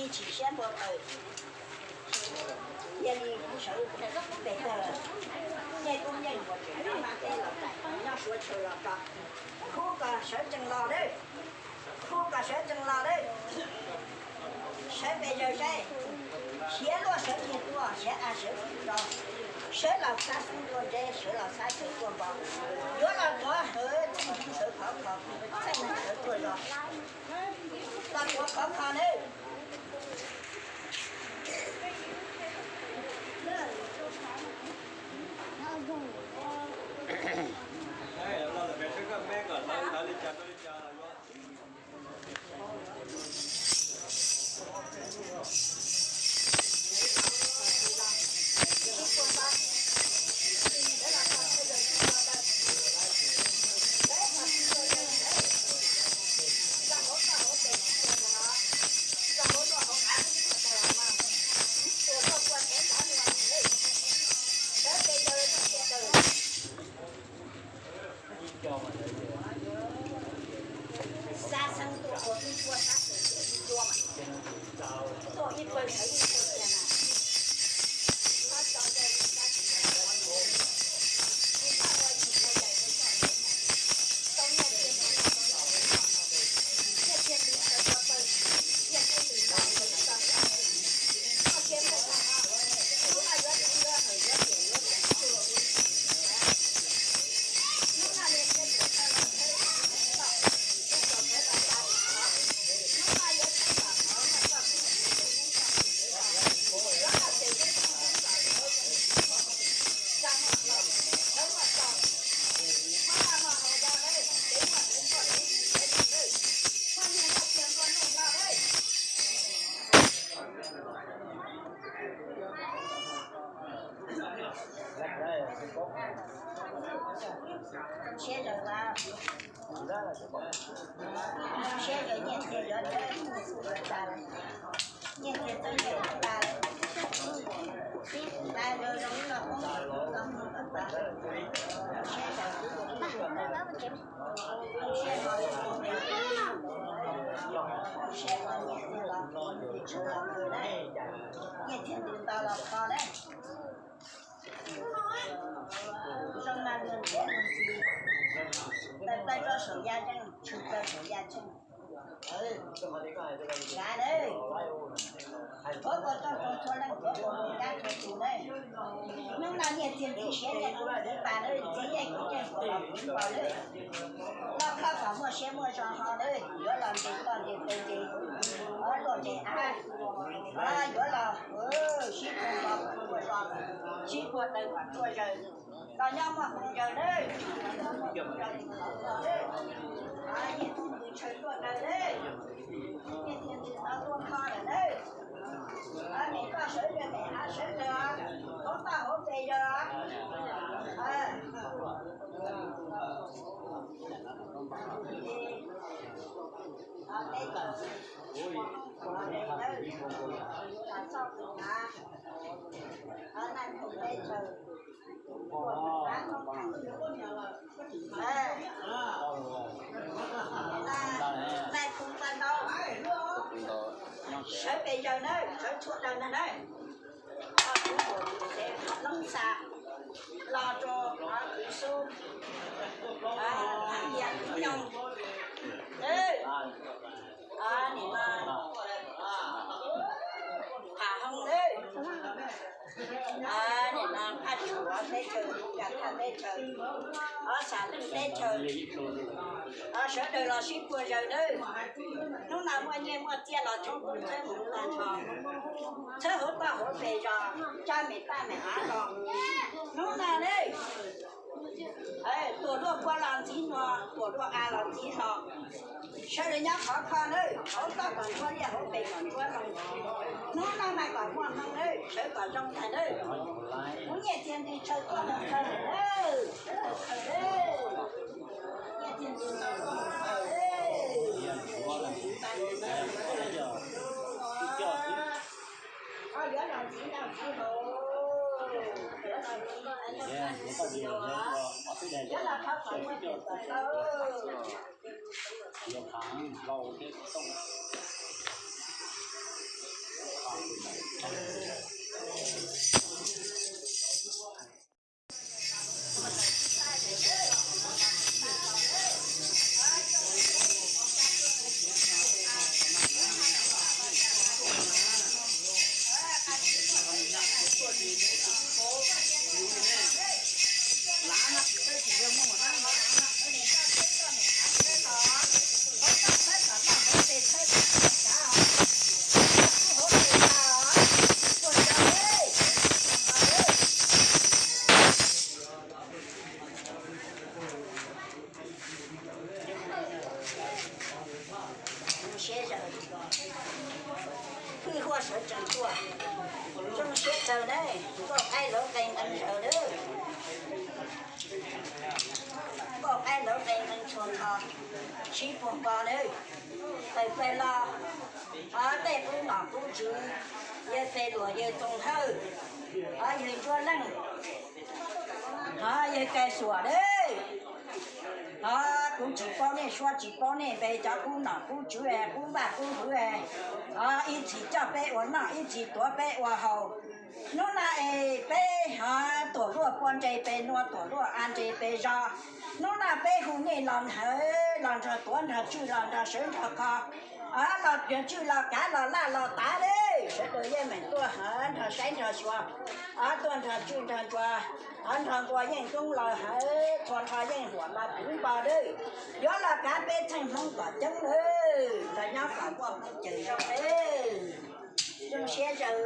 Tsis siab npau taws, cia li kuv sawv pem tawg, nej koob yeej uas tseem nyob Suav chaw los tso, khub kom sawv tsees los lawm, khub kom sawv tsees los lawm. Sawv pes zaws saib, siav luaj sawv kiag tuaj, siav av sawv kiag tso, sawv los xab xeeb tuaj ntse, sawv los xab caws tuaj npo, yuav los tuav hawv txheej hmoob sawv khov kho, txheej hmoob sawv tuaj zos, los tuav khov kho nawb. Xab xeeb tuaj ua tub tuaj sab tus tuaj mas, tuaj ib pawg sawv ib pawg tiag na. Siab lawm, siab lawm, nyiaj txiag yuav tau, nyiaj txiag txawb nyiaj tau tas lawm, pib tas lawm zoo ib lo koob los mus kom tas lawm, siab lawm. Siab no, siab no nyiaj txiag los tsis tshua los kawg na, nyiaj txiag ntws ntau los kho na. Zoo mas luag ntiav luag ntxhi, taws plaws rau saum yaj zeej, tshwm plaws saum yaj tsheej. Kav na, thov kom txog txog txhua leej txhua tus, kab txhua tus na. Hnub no nyiaj txiag ntxiv siav nyiaj koob ntxiv pas na, ntxiv yeej kuv yeej kuv los kuv npog na. Loj khob kom muaj siab muaj zog ho na, yuav los ntes toj ntes taw ntes, luaj ntes av, yuav los sib puag zos kom ruaj zog, sib puag taws kom ruaj zaws, los nyob muaj hmoo zaws na. Nyiaj txiag ntws tshaw tuaj taw na, nyiaj txiag ntws tau tuaj kho lawm na. Mem koj sawv daws mem av sawv daws, hauv toj hauv pes zaws. Sawv pes zaws na, sawv txhua daws ntag na. Koj kuv muam tus tsev Loob Xa los rau kwv Xub, Tias Kwv Nyoog, nim no Pham Hoob, nim no Phaj Tsum teb chaws, Yas Thaj teb chaws, Ob Xas Leej teb chaws, sawv daws los sib puag zaws nawb. Hnub no muaj nyiaj muaj txiaj los tshoob koob txhawb hmoov tag nrho, txhawb hauv toj hauv pes zos, tsa mem paj mem av los. Hnub no ne, tuam luaj kua los ntxiv hno, tuam luaj av los ntxiv hno. Sawv daws nyob khov kho nawb, hauv toj kom ntsuab liaj, hauv pes kom ntsuab hmoo. Hnub no mas kom muaj hmoo nawb, sawv kom zoo tag nawb. Kuv nyiaj txiag ntws tshaw tuaj mus tshaw lawm nawb, sawv daws khaws nawb. Nyiaj txiag ntws tshaw tuaj mus tshaw lawm. Yuav los ntxiv noj ntxiv haus, yuav los ntxiv, yuav los thov kom muaj tes kom tau. Hwj huaj sawv tsees tuaj, zoo siab kawg ne, nkauj qaib lawv qe nqee zaws lawm. Nkauj qaib lawv qe nqee txhua nrho, sib puag npo lawm. Tawm plaws los, o, tej qub nom qub tswv, yawg Pes Luam, yawg Txoos Hawj, o, yawg Ntsuab Leej, o, yawg Kais Xuam lawm. O, kuv tsis paub nej suab tsis paub nej npe cov qub nom qub tswv, qub vaj qub hwv, o, ib txhis coj peb ua noj ib txhis tuav peb ua haus. Hnub no es peb, o, tuam luaj pua nres pes nua tuam luaj av nres pes zos. Hnub no peb hu nej los nrog, los nrog tuav nrog tswj los nrog sawv nrog kho, o, los nrog tswj los kav los laj los tav lawm. Sawv daws yeej meem tuaj, o, nrog saib nrog xyuas, o, tuaj nrog tswj nrog ntsuas, o, nrog nqua yeej tub los hawv txhua nrho yeej huam los puv npo lawm. Yuav los kav peb txheej Hmoob kom coob lawm, nrog nyob kom muaj hmoo cawm zoo lawm. Zoo siab zawm,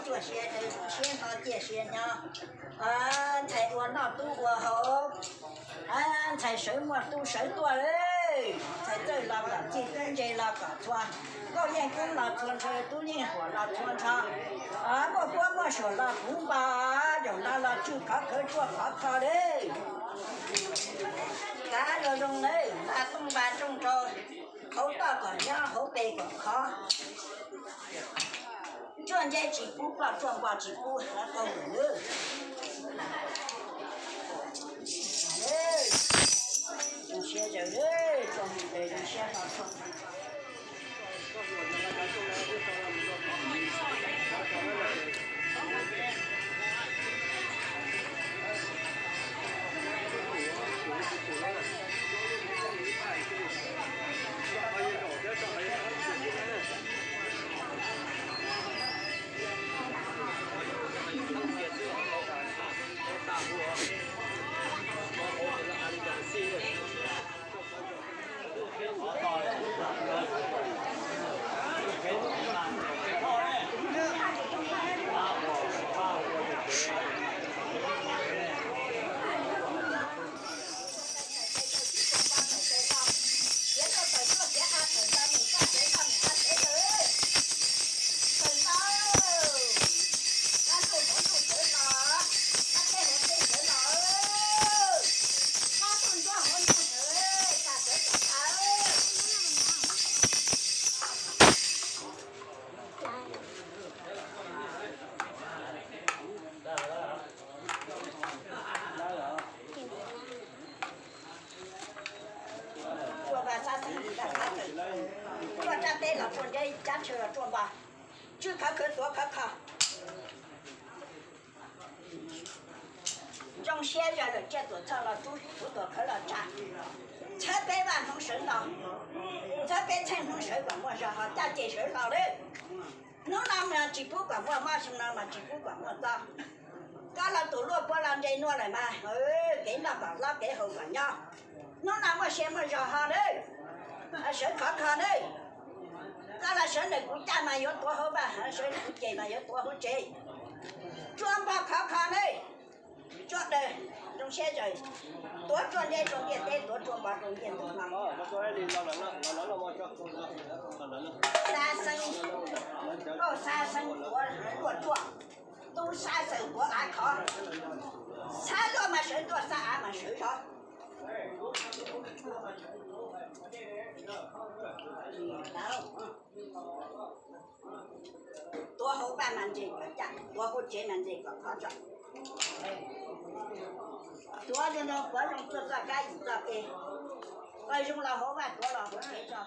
ruaj siab zawm, zoo siab nto ciaj sia nyob. Ntxhais ua noj tub ua haus, ntxhais sawv muaj tub sawv tuaj, ntxhais txawj los kom txij, tub ntse los kom txhua, nkauj yeej koob los txhua nrho, tub yeej huam los txhua nrho. Muaj puab muaj suam los puv npo, zaum no los tswj khov khawv tsuaj khov kho lawm. Kav zoo zoo lawm, npaj tooj npaj nrooj rau, hauv toj kom nyob hauv pes kom khov. Tsuaj nceb tsis pub ploj tsuaj npo tsis pub qaug lawm. Zoo siab zawm, tsuaj mus tes zoo siab no tsuaj. Tsuaj npa sab xeeb, tsuaj rab teb los tsuaj nceb, cab ntshaw los tsuaj npa, tswj khov khawv tuav khov kho. Zoo siab zog lawm, tsiaj tuam txhoj los rub, tuam khawv los tsa, txhawb peb vaj Hmoob sawv nto, txhawb peb txheej Hmoob sawv kom muaj zog ho caj ces sawv nto lawm. Hnub no mas tsis pub kom muaj mob, xyoo no mas tsis pub kom muaj txob. Koj los tus luaj puab los nres nua lawm mas, kev noj kom hlob kev haus kom nyob. Hnub no muaj sia muaj zog ho lawm, sawv khov kho nawb. Koj los sawv ntawm kuv caj mas yuav tuav hauv vaj, sawv ntawm kuv ces mas yuav tuav hauv tsev. Tsuaj npo khov kho nawb. Tsuaj daws, zoo siab zawm. Tuav tsuaj nceb rau ntiaj teb, tuav tsuaj npo rau ntiaj ntug no. Xab xeeb, nkauj xab xeeb tuav luaj tsuaj, tub xab xeeb tuav av khov, xab luaj mas sawv tuaj, xab av mas sawv zov. Tuav hauv vaj mas nres kom caj, tuav hauv tsev mas nres kom khov tso. Tuav zoo zoo, tuav zoo txuj txoj kab yim txoj ke, ua zoo los hauv vaj, tuav los hauv tsev tso.